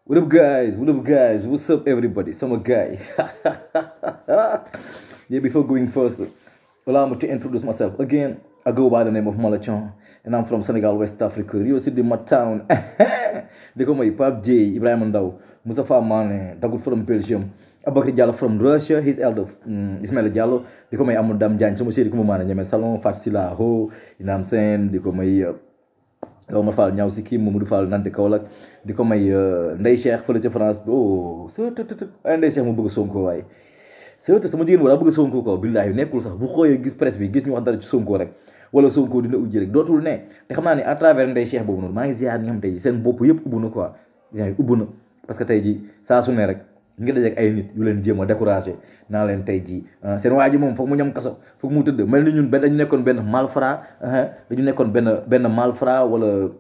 What up, guys? What up, guys? What's up, everybody? Some guy. Yeah, before going first, allow me to introduce myself again. I go by the name of Malachon, and I'm from Senegal, West Africa. Rio City, my town. They call me Pap J, Ibrahim Ndao, Mustafa Mane, Dagoud from Belgium, Abakri Diallo from Russia, his elder, Ismail Diallo. They call me Amadam Jan, so much come on, Nyame Salon, Fatsila Ho, you know what I'm saying? They call me. Omar Fall ñaw si kii Mamadou Fall nante Kaolack di ko may Ndeye Cheikh fële ca France oh surtout ay Ndeye Cheikh mu bëgg Sonko waaye surtout sama jigéen wala bëgg Sonko ko billaahi nekkul sax bu xooyee gis presse bi gis ñu wax dara ci Sonko rek wala Sonko dina ujji rek dootul ne te xam naa ne à travers Ndeye Cheikh boobu noonu maa ngi ziar ñi nga xam tey ji seen bopp yëpp ubbu na quoi ubbu na parce que tey ji saa su ne rek ñu ngi dajeek ay nit yu leen jéem a découragé naa leen tey jii seen waa ji moom foog mu ñam kaso foog mu tëdd mel ni ñun dañu nekkoon benn malfrat dañu nekkoon benn malfrat wala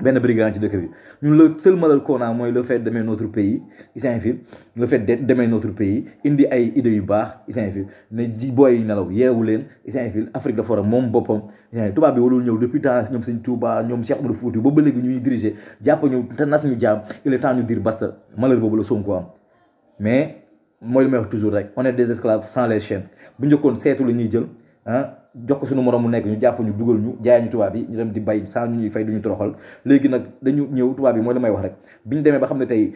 benn brigand ci dëkk bi ñun le seul malheur qu'on a mooy le fait d'aimer notre pays isinfil le fait d'aimer notre pays indi ay idées yu baax isinfil ne ji booy nelaw yeewu leen isinfil Afrique dafa war a moom boppam tubaab bi warul ñëw depuis temps ñoom Sëñ Touba ñoom Cheikh Oumar Fouti ba léegi ñuy diriger jàpp ñu te nas ñu jaam il est temps ñu dire basta malheur boobu la Sonko am mais mooy li may wax toujours rek on est des esclaves sans les chaînes bu njëkkoon seetu la ñuy jël jox ko suñu morom mu nekk ñu jàpp ñu dugal ñu jaay ñu tubaab yi ñu dem di bay sans ñu ñuy fay duñu toroxal léegi nag dañu ñëw tubaab yi mooy la may wax rek bi ñu demee ba xam ne tey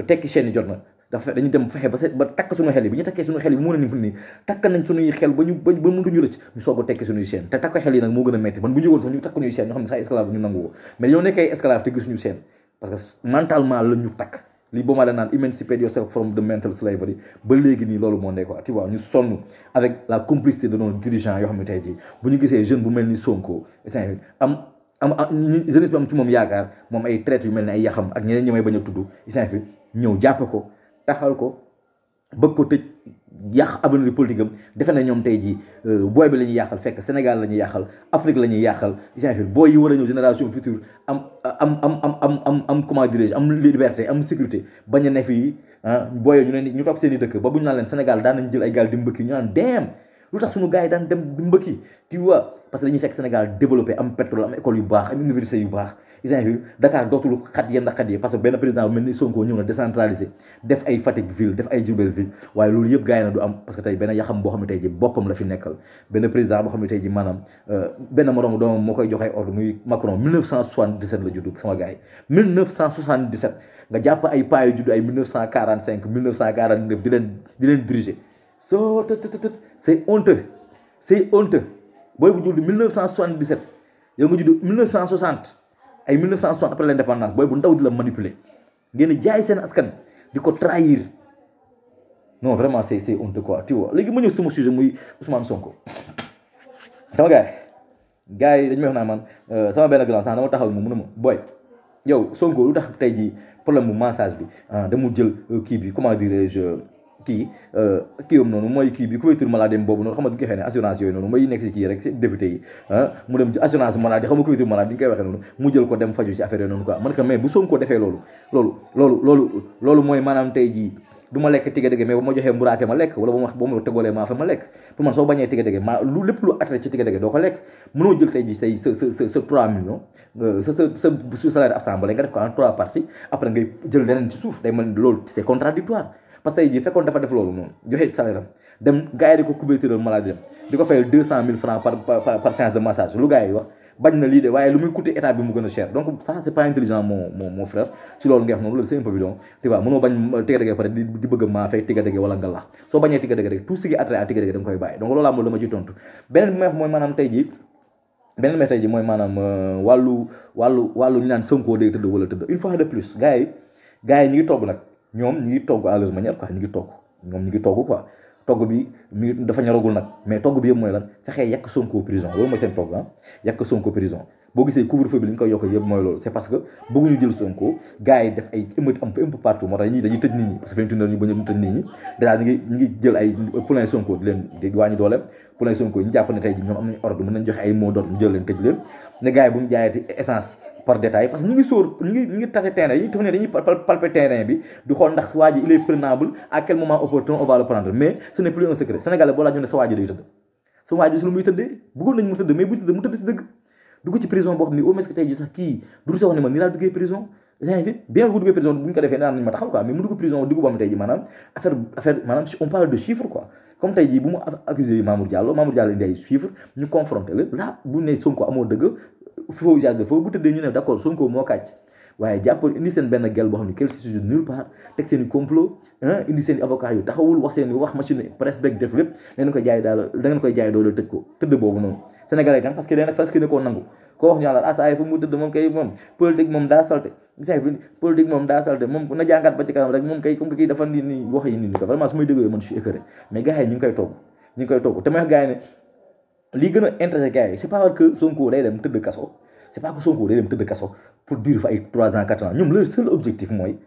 tekki chaîne yi jot na dafa dañu dem fexe ba takk suñu xel yi bi ñu takkee suñu xel yi bi mu ne ni fu nii takk nañ suñuy xel ba mënuñu rëcc ñu soog a tekki suñuy chaîne te takk xel yi nag moo gën a metti man bu njëkkoon sax ñu takk ñuy chaîne ñu xam ne sax esclave ñu nangu ko mais ñoo nekkee esclave te gisuñu chaîne parce que mentalement la ñu takk li boo ma la naan emancipate yourself from the mental slavery ba léegi nii loolu moo nekk tu vois ñu sonn avec la complicité de nos dirigeants yoo xam ne tey jii bu ñu gisee jeune bu mel ni Sonko am jeunesse bi am ci moom yaakaar moom ay traite yu mel ni ay yaxam ak ñeneen ñi may bañ a tudd isinfi ñëw jàppe ko taxal ko bëgg ko tëj yàq avenir politique am defe na ñoom tey jii booy bi la ñuy yàqal fekk Sénégal la ñuy yàqal Afrique la ñuy yàqal isinfi booy yi war a ñëw génération future am comment dirais-je am liberté am sécurité bañ a ne fii booyee ñu ne ñu toog seen i dëkk ba bu ñu naan leen Sénégal daan nañ jël ay gaal di mbëkki ñu naan dem lu tax suñu gars yi daan dem di mbëkki tu vois parce que dañuy fekk Sénégal développé am pétrole am école yu baax am université yu baax isinfi Dakar dootul xat yenn xat yi parce que benn président bu mel ni Sonko ñëw na décentralisé def ay Fatick ville def ay Diourbel ville waaye loolu yëpp gars yi na du am parce que tey benn yaxam boo xam ne tey ji boppam la fi nekkal benn président boo xam ne tey ji maanaam benn moroom doomam moo koy jox ay ordre muy Macron 1977 la judd sama gars yi 1977 nga jàpp ay paa yu judd ay 1945 1949 di leen diriger soo c'est honteux booy bu judd 1977 yow nga judd 1960 ay 1960 après l'indépendance booy bu ndaw di la manipuler ngeen jaay seen askan di ko trahir non vraiment c'est honteux quoi tu vois léegi ma ñëw sama sujet muy Ousmane Sonko sama gars yi dañu may wax naa man sama benn grand sax dama taxaw moom mu ne ma booy yow Sonko lu tax tey jii problème bu massage bi damu jël kii bi comment dirais-je kii am noonu mooy kii bi couverture maladie boobu noonu xam nga duñ koy waxee ne assurance yooyu noonu mooy nekk si kii rek si député yi mu dem ci assurance maladie xam nga couverture maladie ñu koy waxee noonu mu jël ko dem faju ci affaire yooyu noonu quoi man que mais bu Sonko defee loolu mooy maanaam tey jii du ma lekk tiga dégg mais ba ma joxee mburaake ma lekk wala ba ma tegoolee maa fa ma lekk pour man soo bañee tiga dégg maa lu lépp lu attrait ci tiga dégg doo ko lekk mënoo jël tey jii say sa 3 millions sa salaire assemblée nga def ko en 3 parties après ngay jël leneen ci suuf day mel loolu c'est contradictoire parce que tey jii fekkoon dafa def loolu noonu joxe salaire am dem gars yi di ko couverture maladie di ko fayal 200 000 francs par séance de massage lu gars yi wax bañ na lii de waaye lu muy coûter état bi mu gën a cher donc ça c'est pas intelligent mon frère ci loolu nga wax noonu loolu c'est un peu bidon tu vois mënoo bañ tiga dégg pare di bëgg maa fay tiga dégg wala nga lax soo bañee tiga dégg rek tout ce qui est attrait à tiga dégg da nga koy bàyyi donc loolu amul dama ci tontu beneen bi may wax mooy maanaam tey jii mooy maanaam wàllu ñu naan Sonko day tëdd wala tëdd une fois de plus gars yi ñi ngi togg nag ñoom ñi ngi togg à leur manière quoi ñi ngi togg quoi togg bi mi dafa ñoragul nag mais togg bi yëpp mooy lan fexee yàq Sonko prison loolu mooy seen togg yàq Sonko prison boo gisee couvre-feu bi li ñu koy yokk yëpp mooy loolu c'est parce que bëgguñu jël Sonko gars yi def ay émeute am fa un peu partout moo tax ñii dañuy tëj nit ñi parce que fi ñu tuddee ñu bañ a tëj nit ñi déjà ñi ngi jël ay poulain Sonko di wàññi dooleem poulain Sonko ñu jàpp ne tey ji ñoom am nañu ordre mën nañ joxe ay mot d'ordre ñu jël leen tëj leen ne gars yi bu ñu jaayati essence par détail parce que ñu ngi sóor ñu ngi tase terrain yi tourné dañuy palper terrain bi di xool ndax waa ji il est prenable à quel moment opportun on va le prendre mais ce n'est plus un secret sénégalais boo laa ñu ne sa waa ji day tëdd sa waa ji si lu muy tëddee bëggoon nañ mu tëdd mais bu tëdd mu tëdd si dëgg dugg ci prison boo xam ni au moins que tey ji sax kii du sa wax ne man ni laa duggee prison yaa ngi fi bien bu duggee prison bu ñu ko defee naan nañu ma taxal quoi mais mu dugg prison dugg boo xam tey ji maanaam affaire maanaam on parle de chiffres quoi comme tey jii bu mu accusé Mamour Diallo indi ay chiffres ñu confronté lépp là bu ne Sonko amoo dëgg faux usage de faux bu tëddee ñu ne d'accord Sonko moo kàcc waaye jàpp indi seen benn gel boo xam ne quel se situe nulle part teg seen i complot indi seen i avocat yu taxawul wax seen i wax machine presse beeg def lépp da ngeen koy jaay daal da ngeen koy jaay doole tëj ko tëdd boobu noonu sénégalais tam parce que dana presque ne koo nangu koo wax ñu la saa yi fu mu tëdd moom kay moom politique moom daa salte politique moom daa salte moom na jàngat ba ci kanam rek moom kay comme kii dafa ni wax yi nii ko vraiment su may déggoo man je suis écœuré mais gars yi ñu ngi koy togg te may wax gars yi ne lii gën a intéressé gars yi c'est pas que Sonko day dem tëdd kaso c'est pas que Sonko day dem tëdd kaso pour durer fa ay 3 ans 4 ans ñoom leur seul objectif mooy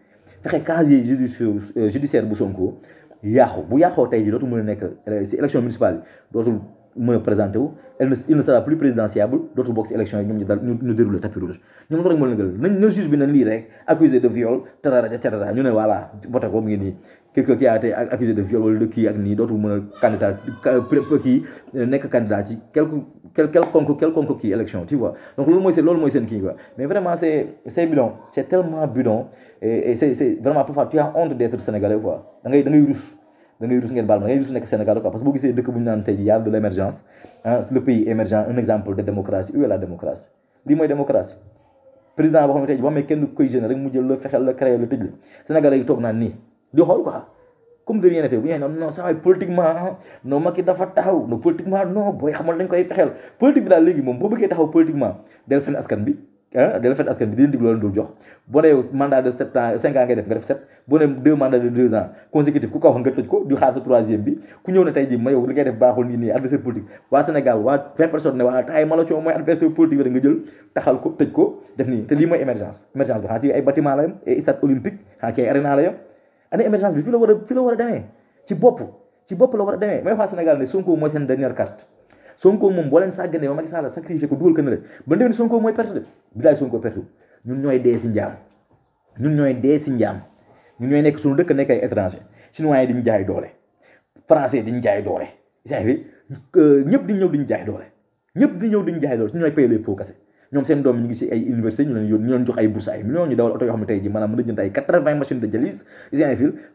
fexe casier judiciaire bu Sonko yàqu bu yàqoo tey ji dootul mën a nekk si élection municipale yi dootul mën a présenté wu il ne sera plus présidentiable dootul bokk si élection yi ñoom ñu déroulé tapis rouge ñoom loolu rek moo leen gën nañ na juge bi nañ lii rek accusé de viol tarara ñu ne voilà voté ko mu ngi nii quelqu'un qui a été accusé de viol wala de kii ak nii dootul mën a candidat kii nekk candidat ci quelconque kii élection tu vois donc loolu mooy seen kii quoi mais vraiment c'est bidon c'est tellement bidon et c'est vraiment parfois tu as honte d'être sénégalais quoi da ngay rus ngeen baal ma da ngay rus nekk Sénégal quoi parce que boo gisee dëkk bu ñu naan tey jii yàlla de l'émergence le pays émergent un exemple de démocratie où est la démocratie lii mooy démocratie président boo xam ne tey jii boo xamee kenn koy génne rek mu jël la fexeel la créer la tëj la Sénégalais yi toog naan nii di xool quoi comme de rien n'était bu ñu non ça va politiquement non Macky dafa taxaw non politiquement non booy xamal dañ koy fexeel politique bi daal léegi moom boo bëggee taxaw politiquement del fen askan bi di leen diglu la dul jox boo nee mandat de 7 ans 5 ans ngay def nga def 7 boo nee 2 mandats de 2 ans consécutif ku ko wax nga tëj ko di xaar sa 3e bi ku ñëw ne tey jii ma yow li ngay def baaxul nii adversaire politique waa Sénégal waa 20 personnes ne waa tay ma la coow mooy adversaire politique bi da nga jël taxal ko tëj ko def nii te lii mooy émergence bi xanaa si ay bâtiment la yam ay stade olympique xanaa ci ay arena la yam année émergence bi fii la war a demee ci bopp la war a demee may wax Sénégal ne Sonko mooy seen dernière carte Sonko moom boo leen sàgganee ba Macky Sall sacrifié ko dugal ko ne la ba déwén Sonko mooy perte de bilaay Sonko perte ñun ñooy dee si njaam ñun ñooy nekk suñu dëkk nekk ay étranger chinois yi diñu jaay doole français diñu jaay doole ñëpp di ñëw diñu jaay doole ñu ñooy payer les pots cassés ñoom seen doom ñu ngi si ay université ñu leen jox ay bourse ay millions ñu dawal oto yoo xam ne tey ji maanaam mën a jënd ay 80 machines de dialyse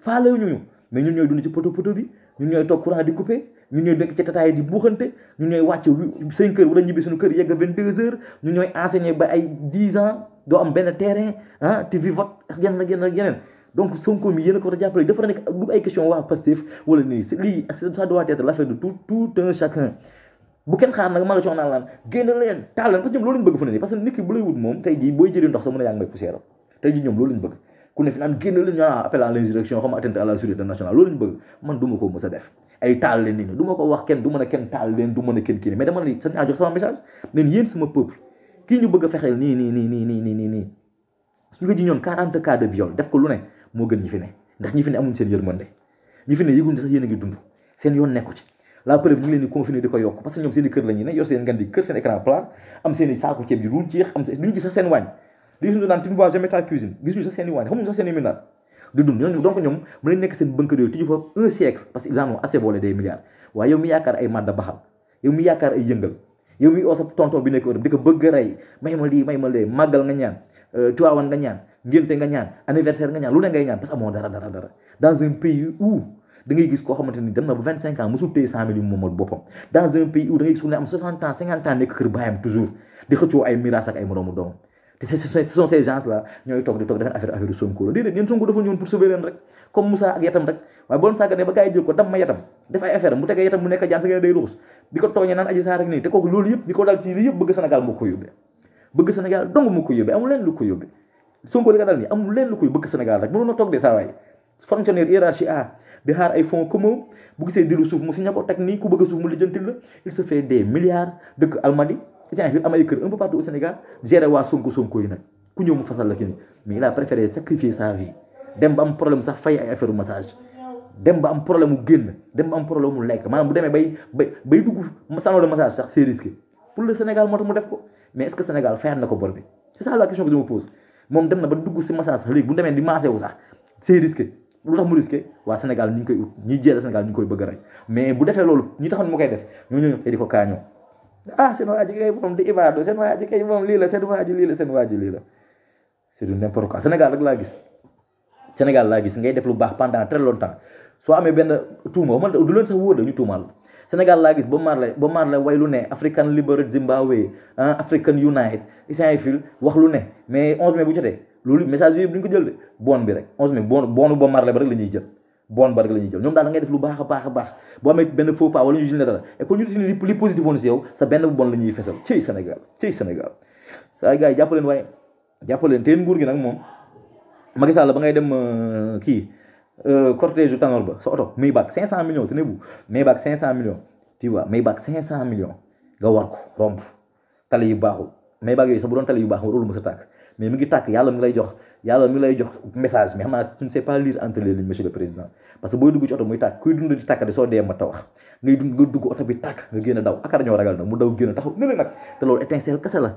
faale ñu mais ñun ñooy dund ci poto bi ñun ñooy toog courant di coupé ñun ñooy nekk ci tataay di buuxante ñun ñooy wàcc 5 heures wala ñibbi suñu kër yegg 22 heures ñun ñooy enseigné ba ay 10 ans doo am benn terrain te vivote ak yeneen donc Sonko mi yéen a ko war a jàppale dafa nekk du ay question waa Pastef wala nii lii ça doit être l'affaire de tout un chacun bu kenn xaar nag ma la coox naan laan génn leen taal leen parce que ñoom loolu lañu bëgg fu ne nii parce que nit ki bu lay wut moom tey jii booy jëri ndox sax mën a yaa ngi may poussière tey jii ñoom loolu lañu bëgg ku ne fi naan génn leen ñu appel à l'insurrection xam atteinte à la sûreté nationale loolu lañu bëgg man du ma ko mës a def ay taal leen nii du ma ko wax kenn du mën a kenn taal leen du mën a kenn kii mais dama ne sax naa jox sama message nen yéen sama peuple kii ñu bëgg a fexeel nii suñu ko ji ñoon 40 cas de viol def ko lu ne moo gën ñi fi ne ndax ñi fi ne amuñ seen yërmande ñi fi ne yëguñ sax yéen a ngi dund seen yoon nekku ci la preuve ñu ngi leen di confiner di ko yokk parce que ñoom seen i kër la ñuy ne yor seen ngan di kër seen écran plat am seen i saaku ceeb ji ruul ci am duñu gis sax seen waañ li suñu naan tu ne vois jamais ta cuisine gisuñu sax seen i waañ xamuñu sax seen i minaat di dund ñooñu donc ñoom mën nañ nekk seen bunker yooyu tijju fa 1 siècle parce que ils en ont assez volé des milliards waaye yow mi yaakaar ay madda baxal yow mi yaakaar ay yëngal yow mi oo sa tonton bi nekk Europe di ko bëgg a rey may ma lii màggal nga ñaan tuwaawan nga ñaan ngénte nga ñaan anniversaire nga ñaan lu ne ngay ñaan parce que amoo dara dans un pays où da ngay gis koo xamante ni dem na ba 25 ans mosul téye 100 000 moomal boppam dans un pays où da ngay gis ku ne am 60 ans 50 ans nekk kër baayam toujours di xëccoo ay miraas ak ay moroomu doomam te ce sont ces gens là ñooy toog defeen affaire Sonko la déedéet yéen Sonko dafa ñëwoon pour sauver leen rek comme Moussa ak yatam rek waaye boo leen sàgganee ba gars yi jël ko dam ma yatam def ay affaire mu tegee yatam mu nekk jaan sa ngeen day ruxus di ko tooñee naan Adji Sarr rek nii te kooku loolu yëpp di ko dal ci lii yëpp bëgg Sénégal moo ko yóbbee bëgg Sénégal dong moo ko yóbbee amul leen lu ko yóbbee Sonko li nga dal nii amul leen lu koy bëgg Sénégal rek mënoon na toog de saa waay fonctionnaire hiérarchie A di xaar ay fonds commun bu gisee diru suuf mu signé ko teg nii ku bëgg suuf mu lijjantil la il se fait des milliards dëkk Almadi fi am ay kër un peu partout au Sénégal gérer waa Sonko yi nag ku ñëw mu fasal la ki ni mais il a préféré sacrifier sa vie dem ba am problème sax fay ay affaire massage dem ba am problème mu génn dem ba am problème mu lekk maanaam bu demee bay dugg salon de massage sax c'est risqué pour le Sénégal moo tax mu def ko mais est-ce que Sénégal fayal na ko bor bi c'est ça la question que je me pose moom dem na ba dugg si massage sax léegi bu demee di massé wu sax c'est risqué lu tax mu risqué waa Sénégal ñu ngi koy ut ñiy jéere Sénégal ñu ngi koy bëgg a rey mais bu defee loolu ñi taxoon mu koy def ñoo ñëw te di ko kaañoo seen waa ji kay moom di ibaado seen waa ji kay moom lii la seen waa ji lii la c'est du n'importe quoi Sénégal rek laa gis Sénégal laa gis ngay def lu baax pendant très longtemps soo amee benn tuuma man du leen sax wóor dañu tuumaal Sénégal laa gis ba Marley way lu ne African Liberate Zimbabwe African Unite Isaïfil wax lu ne mais 11 mai bu jotee loolu message yooyu bu ñu ko jël de bon bi rek 11 mai boonu ba Marley ba rek la ñuy jël bon ba rek la ñuy jël ñoom daal da ngay def lu baax a baax a baax boo amee benn faux pas wala ñu jël ne dara et que ñu si li positif woon si yow sa benn bu bon la ñuy fesal ciy Sénégal saa gars yi jàppaleen waaye jàppaleen te nguur gi nag moom Macky Sall ba ngay dem cortège u Tanor ba sa oto Maybach 500 millions tenez-vous Maybach 500 millions tu vois Maybach 500 millions nga war ko romb tali yu baaxul Maybach yooyu sax bu doon tali yu baax warul mës a tàkk mais mi ngi tàkk yàlla mi ngi lay jox message mais xam naa tu ne sais pas lire entre les lignes monsieur le président parce que booy dugg ci oto muy tàkk kuy dund di tàkk de soo dee ma ta wax nga dugg oto bi tàkk nga génn daw akara ñoo ragal nag mu daw génn taxaw ne nag te loolu étincelle kese la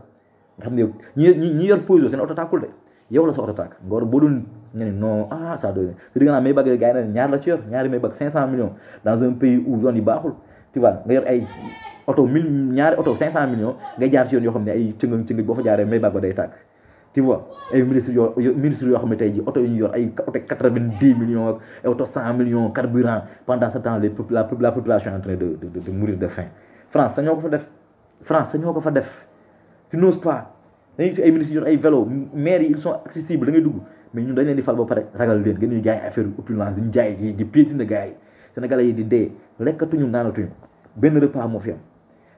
nga xam ne ñi yor pause seen oto tàkkul de yow la sa oto tàkk nga war boo doon nga ne non ça doy te di nga naan Maybach gars yi ne ñaar la ci yor ñaari Maybach 500 millions dans un pays où yoon yi baaxul tu vois nga yor ay oto ñaari oto 500 millions ngay jaar ci yoon yoo xam ne ay cëngëng boo fa jaaree Maybach ba day tàkk tu vois ay ministres yoo xam ne tey ji oto yu ñu yor ay oto 90 millions ak ay oto 100 millions carburant pendant ce temps la population est en train de mourir de faim France sañoo ko fa def tu n'oses pas dañuy si ay ministres yor ay vélo maires yi ils sont accessibles da ngay dugg mais ñun dañ leen di fal ba pare ragal leen gën ñu jaay affaire opulence di ñu jaay di piétiner gars yi Sénégalais yi di dee lekkatuñu naanatuñu benn repas moo fi am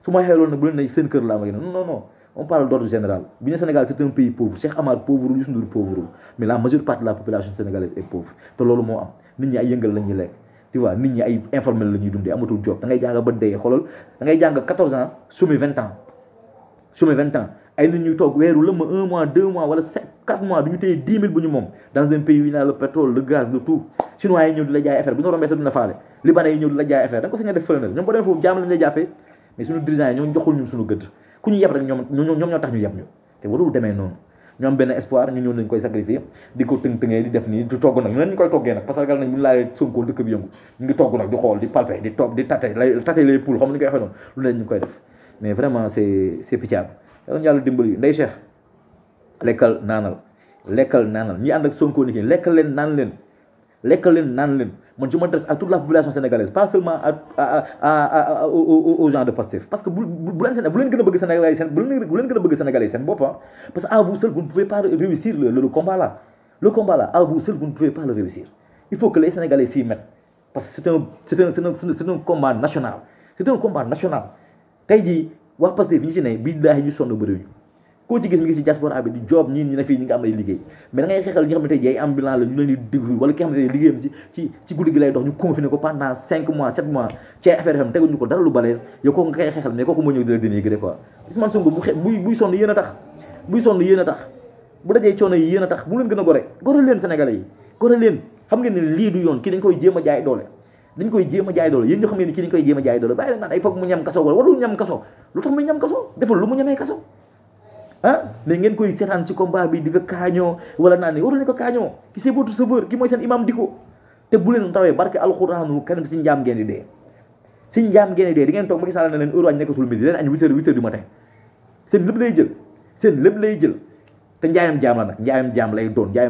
su ma waxee loolu nag bu leen ne seen kër la am ak non on parle d'ordre général bi ñu Sénégal c'est un pays pauvre Cheikh Amar pauvre Youssou Ndour pauvre mais la majeure partie de la population sénégalaise est pauvre te loolu moo am nit ñi ay yëngal la ñuy lekk tu vois nit ñi ay informel la ñuy dundee amatul job da ngay jàng ba dee xoolal da ngay jàng 14 ans chômer 20 ans ay nit ñuy toog weeru lëmm 1 mois 2 mois wala 4 mois du ñu téye 10 000 bu ñu moom dans un pays où il y a le pétrole le gaz le tout chinois yi ñëw di la jaay affaire bu ñu rombee sa dina faale libanais yi ñëw di la jaay affaire da nga ko sañ a def fële na ñoom boo demee foofu jaam lañ lay jàppee mais suñu dirigeants yi ñoo joxul ñun suñu gëdd ku ñu yeb rek ñoom ñoo tax ñu yeb ñu te warul demee noonu ñu am benn espoir ñu ñëw nañ koy sacrifier di ko tëng-tëngee di def nii di togg nag ñu ñu koy toggee nag parce que ragal nañ bu ñu laalee Sonko dëkk bi yëngu ñu ngi togg nag di xool di palper di toog di tate les poules xam ni ñu koy waxee noonu lu ne ñu koy def mais vraiment c'est pitiable yàlla dimbali Ndeye Cheikh lekkal naanal ñi ànd ak Sonko ni ki lekkal leen naan leen man je m'adresse à toute la population sénégalaise pas seulement aux gens de Pastef parce que bu leen gën a bëgg Sénégalais seen bu leen gën a bëgg Sénégalais seen bopp parce que à vous seul vous ne pouvez pas réussir le combat là à vous seul vous ne pouvez pas le réussir il faut que les Sénégalais s'y mettent parce que c'est un combat national tey jii waa Pastef ñi ci ne billaahi ñu sonn bëri ñu koo ci gis mi ngi si diaspora bi di job ñii ñi ne fii ñi nga am ay liggéey mais da ngay xeexal ñi nga xam ne tey ji ay ambulant la ñu leen di déglu wala ki nga xam ne liggéeyam ci guddi gi lay dox ñu confiné ko pendant 5 mois 7 mois ci ay affaire yoo xam ne teguñu ko dara lu balèze yow kooku nga koy xeexal mais kooku moo ñëw di la dénigré quoi Ousmane Sonko buy sonn yéen a tax bu dajee coono yi yéen a tax bu leen gën a gore leen Sénégalais yi gore leen xam ngeen ne lii du yoon kii dañ koy jéem a jaay doole yéen ñoo xam ngeen ni kii dañ koy jéem a jaay doole bàyyi leen naan ay foog mu ñam kaso wala warul ñam kaso lu tax muy ñam kaso deful lu mu ñamee kaso mais ngeen koy seetaan ci combat bi di ko kaañoo wala naan ni waru leen ko kaañoo ki c'est votre sauveur ki mooy seen imam di ko te bu leen rawee barke alxuraanul karim si njaam ngeen di dee di ngeen toog Macky Sall ne leen heure añ nekkatul midi leen añ 8 heures du matin seen lépp lay jël te njaayam jaam la nag njaayam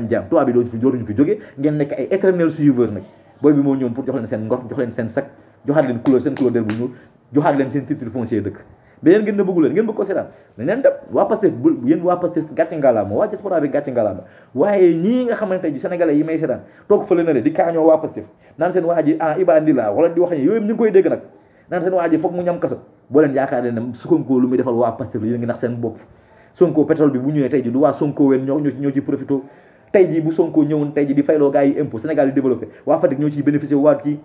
jaam tubaab bi dootuñu fi jóge ngeen nekk ay éternel suiveur nag booy bi moo ñëwoon pour jox leen seen ngor jox leen seen sac joxaat leen couleur der bu ñuul joxaat leen seen titre foncier dëkk mais yéen ngeen na bëggu leen ngeen bëgg ko seetaan dañ leen dem waa Pastef gàcce ngalaama waa diaspora bi gàcce ngalaama waaye ñii nga xamante ji sénégalais yi may seetaan toog fële na de di kaañoo waa Pastef naan seen waa ji Iba Andi la wala di wax ne yooyu ñu ngi koy dégg nag naan seen waa ji foog mu ñam kaso boo leen yaakaar leen ne Sonko lu muy defal waa Pastef la yéen ngi nax seen bopp Sonko pétrole bi bu ñëwee tey ji du waa Sonko wen ñoo ci profité tey ji bu Sonko ñëwoon tey ji di fayloo gars yi impôt Sénégal yi développé waa Fatick ñoo ciy bénéficié waat kii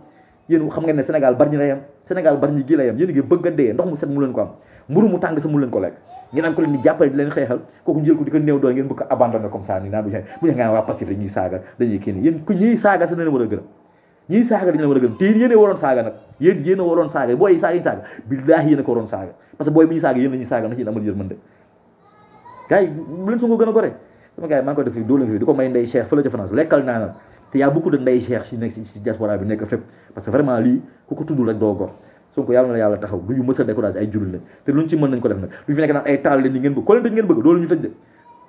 yéen xam ngeen ne Sénégal bari ñi la yam Sénégal bari ñi gi la yam yéen ngi bëgg a dee ndox mu set mu leen ko am mburu mu tàng sa mu leen ko lekk ngeen am ko leen di jàppale di leen xeexal kooku njël ko di ko néew doon ngeen bëgg ko abandonné comme ça ni naan bu ñu nga waa Pastef dañuy saaga dañuy kii ni yéen ku ñiy saaga sa leen war a gërëm ñiy saaga dañu leen war a gërëm te yéen waroon saaga nag yéen a waroon saaga booy yi saaga billaahi yéen a ko waroon saaga parce que booy bi ñu saaga yéen lañuy saaga na ci amal yërmande gars yi bu leen Sonko gën a gore sama gars yi maa ngi koy def fii dóoleen fii di ko may Ndeye Cheikh fële ca France lekkal naanal te y a beaucoup de Ndeye Cheikh si nekk si diaspora bi nekk fépp parce que vraiment lii ku ko tuddul rek doo gor Sonko yàlla na yàlla taxaw du ñu mës a découragé ay jullit lañ te luñ ci mën nañ ko def nag lu fi nekk naan ay taal leen ni ngeen bëgg ko leen dañ ngeen bëgg loolu ñu tëj de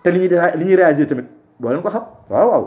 te li ñuy réagir tamit doo leen ko xam waaw waaw